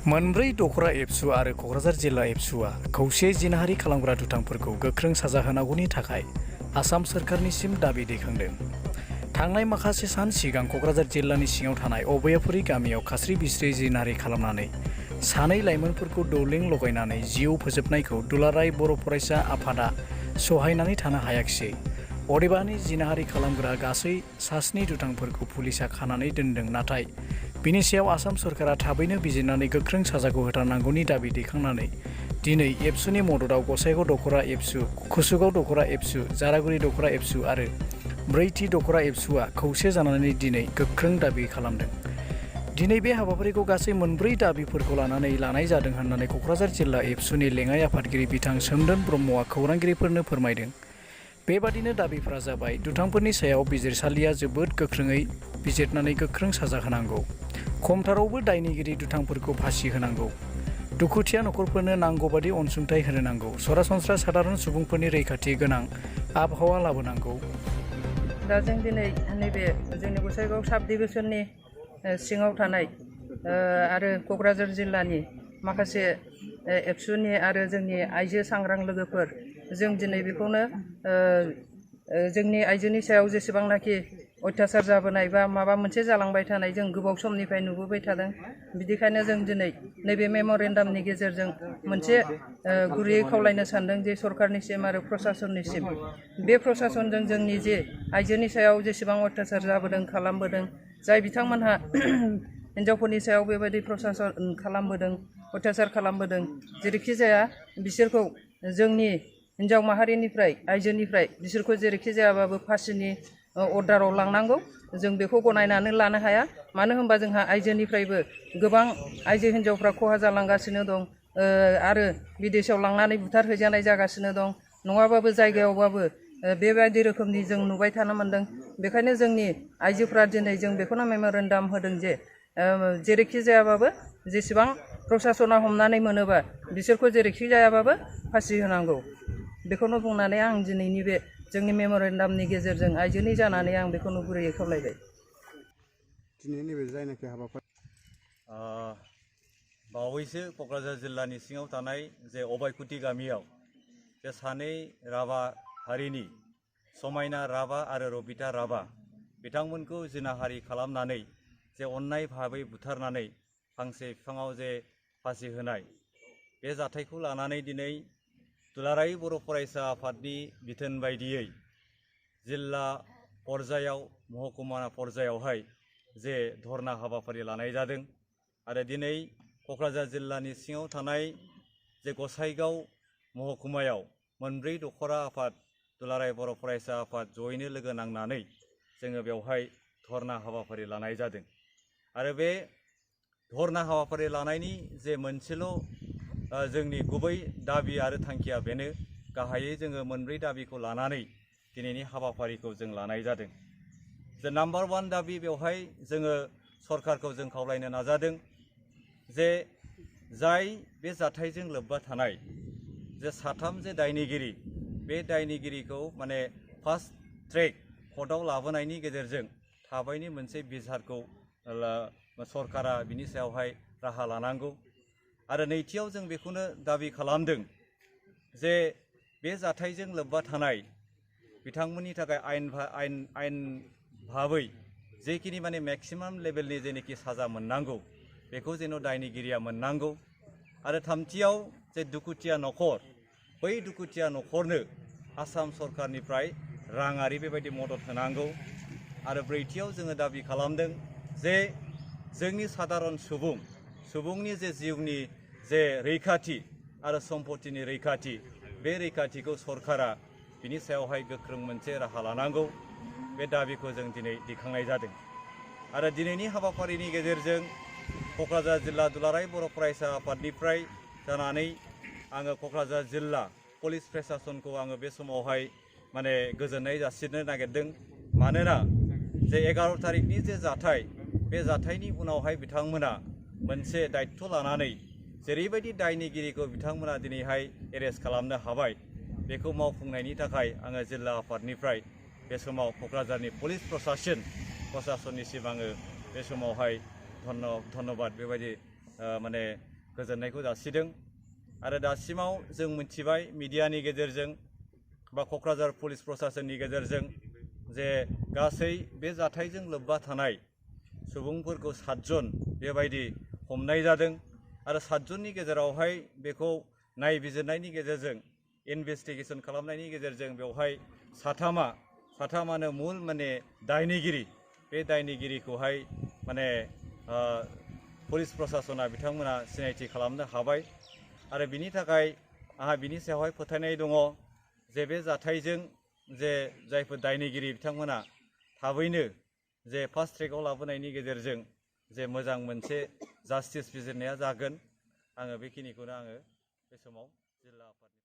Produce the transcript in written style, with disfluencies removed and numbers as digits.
मोनब्रै दखरा एबसु आरो क'क्राझार जिल्ला एबसुआ खौसे जिनाहारि खालामग्रा दुथांफोरखौ गोख्रों साजा होनांगौनि थाखाय आसाम सोरखारनिसिम दाबि दैखांदों। थांनाय माखासे सान सिगां क'क्राझार जिल्लानि सिङाव थानाय अबयापुरी गामियाव खास्रि बिस्रि जिनाहारि खालामनानै सानै लाइमोनफोरखौ दौलें लगायनानै जिउ फोजोबनायखौ दुलाराय बर' फरायसा आफादा सहायनानै थानो हायाखिसै। अदेबानि जिनाहारि खालामग्रा गासै सास्नि दुथांफोरखौ पुलिसा खानानै दोनदों। नाथाय बिनि सायाव आसाम सोरखारा थाबैनो बिजिरनानै गोख्रों साजाखौ होथारनांगौनि दाबि दैखांनानै दिनै एबसुनि मददाव गसाइगाव दखरा एबसु, कुसुगाव दखरा एबसु, जारागुरि दखरा एबसु आरो ब्रैथि दखरा एबसुआ खौसे जानानै दिनै गोख्रों दाबि खालामदों। दिनै बे हाबाफारिखौ गासै मोनब्रै दाबिफोरखौ लानानै लानाय जादों होननानै क'क्राझार जिल्ला एबसुनि लेङाइ आफादगिरि बिथां सोमदोन ब्रह्मआ खौरांगिरिफोरनो फोरमायदों। बेबादिनो दाबिफोरा जाबाय दुथांफोरनि सायाव बिजिरसालिया जोबोद गोख्रोङै बिजिरनानै गोख्रों साजा होनांगौ। खमथारावबो दायनिगिरि दुथांफोरखौ फासि होनांगौ। दुखुथिया नखरफोरनो नांगौबादि अनसुंथाइ होनो नांगौ। सरासनस्रा सादारन सुबुंफोरनि रैखाथि गोनां आबहावा लाबोनांगौ। दा जों दिनै नैबे जोंनि गसाइगाव साब डिभिजननि सिङाव थानाय आरो क'क्राझार जिल्लानि माखासे एबसुनि आरो जोंनि आइजो सांग्रां लोगोफोर जों दिनै बेखौनो जोंनि आइजोनि सायाव जेसेबांनाखि अयथासार जाबोनाय बा माबा मोनसे जालांबाय थानाय जों गोबाव समनिफ्राय नुबोबाय थादों। बिदिखायनो जों दिनै नैबे मेम'रेन्डामनि गेजेरजों मोनसे गुरैयै खावलायनो सानदों जे सरकारनिसिम आरो प्रसासननिसिम बे प्रसासनजों जोंनि जे आइजोनि सायाव जेसेबां अयथासार जाबोदों खालामबोदों, जाय बिथांमोनहा हिन्जावफोरनि सायाव बेबायदि प्रसासन खालामबोदों, अयथासार खालामबोदों, जेरैखि जाया बिसोरखौ जोंनि हिन्जाव माहारिनिफ्राय आइजोनिफ्राय बिसोरखौ जेरैखि जायाबाबो फासिनि अर्डाराव लांनांगौ। जों बेखौ गनायनानै लानो हाया। मानो होनबा जोंहा आइजोनिफ्रायबो गोबां आइजो हिन्जावफ्रा खहा जालांगासिनो दं आरो बिदेशाव लांनानै बुथारहैजानाय जागासिनो दं। नङाबाबो जायगायावबाबो बेबायदि रोखोमनि जों नुबाय थानो मोन्दों। बेखायनो जोंनि आइजोफ्रा दिनै जों बेखौनो मेम'रेन्डाम होदों जे जेरैखि जायाबाबो जेसेबां प्रसासना हमनानै मोनोबा बिसोरखौ जेरैखि जायाबाबो फासि होनांगौ। बेखौनो बुंनानै आं दिनैनि बे जोंनि मेम'रेन्डामनि गेजेरजों आइजोनि जानानै आं बेखौनो गुरैयै खावलायबाय। दिनै नैबे जायनाखि हाबाफारि बावैसो क'क्राझार जिल्लानि सिङाव थानाय जे अबयापुरी गामियाव जे सानै राभा हारिनि समायना राभा आरो रबिता राभा बिथांमोनखौ जिनाहारि खालामनानै जे अननाय भाबै बुथारनानै फांसे बिफाङाव जे फासि होनाय बे जाथायखौ लानानै दिनै दुलाराय बर' फरायसा आफादनि बिथोन बायदियै जिल्ला पर्यायाव महकुमा पर्यायावहाय जे धरना हाबाफारि लानाय जादों आरो दिनै क'क्राझार जिल्लानि सिङाव थानाय जे गसाइगाव महकुमायाव मोनब्रै दखरा आफाद दुलाराय बर' फरायसा आफाद जयैनो लोगो नांनानै जोङो बेवहाय धरना हाबाफारि लानाय जादों। आरो बे धरना हाबाफारि लानायनि जे मोनसेल' जोंनि गुबै दाबि आरो थांखिया बेनो, गाहायै जोङो मोनब्रै दाबिखौ लानानै दिनैनि हाबाफारिखौ जों लानाय जादों। जे नाम्बार 1 दाबि बेवहाय जोङो सरकारखौ जों खावलायनो नाजादों जे जाय बे जाथायजों लोब्बा थानाय जे साथाम जे दायनिगिरि, बे दायनिगिरिखौ माने फास्ट ट्रेक कर्टआव लाबोनायनि गेजेरजों थाबैनो मोनसे बिसारखौ सरकारा बिनि सायावहाय राहा लानांगौ। आरो नैथियाव जों बेखौनो दाबि खालामदों जे बे जाथायजों लोब्बा थानाय बिथांमोननि थाखाय आयेन भाबै जेखिनि माने मेक्सिमाम लेभेलनि जेनोखि साजा मोननांगौ बेखौ जेन' दायनिगिरिया मोननांगौ। आरो थामथियाव जे दुखुथिया न'खर, बै दुखुथिया न'खरनो आसाम सरकारनिफ्राय राङारि बेबायदि मदद होनांगौ। आरो ब्रैथियाव जोङो दाबि खालामदों जे जोंनि सादारन सुबुंनि जे जिउनि जे रैखाथि आरो सम्पतिनि रैखाथि, बे रैखाथिखौ सरकारा बिनि सायावहाय गोख्रों मोनसे राहा लानांगौ। बे दाबिखौ जों दिनै दैखांनाय जादों। आरो दिनैनि हाबाफारिनि गेजेरजों क'क्राझार जिल्ला दुलाराय बर' फरायसा आफादनिफ्राय जानानै आङो क'क्राझार जिल्ला पुलिस प्रसासनखौ आङो बे समावहाय माने गोजोननाय जासिनो नागिरदों। मानोना जे 11 तारिखनि जे जाथाय, बे जाथायनि उनावहाय बिथांमोना मोनसे दायित्व लानानै जेरैबायदि दायनिगिरिखौ बिथांमोना दिनैहाय एरेस्ट खालामनो हाबाय, बेखौ मावफुंनायनि थाखाय आङो जिल्ला आफादनिफ्राय बे समाव क'क्राझारनि पुलिस प्रसासननिसिम आङो बे समावहाय धन्यबाद बेबायदि माने गोजोननायखौ जासिदों। आरो दासिमाव जों मिथिबाय मिडियानि गेजेरजों बा क'क्राझार पुलिस प्रशासननि गेजेरजों जे गासै बे जाथायजों लोब्बा थानाय सुबुंफोरखौ 7 जन बेबायदि हमनाय जादों आरो 7 जननि गेजेरावहाय बेखौ नायबिजिरनायनि गेजेरजों इनभेस्टिगेसन खालामनायनि गेजेरजों बेवहाय साथामानो मुल माने दायनिगिरि बे दायनिगिरिखौहाय माने पुलिस प्रशासना बिथांमोना सिनायथि खालामनो हाबाय आरो बिनि थाखाय आंहा बिनि सायावहाय फोथायनाय दङ जे बे जाथायजों जे जायफोर दायनिगिरि बिथांमोना थाबैनो जे फास्ट ट्रेकआव लाबोनायनि गेजेरजों जे मोजां मोनसे जास्टिस बिजिरनाया जागोन। आङो बेखिनिखौनो आङो बे समाव जिल्ला आफादनि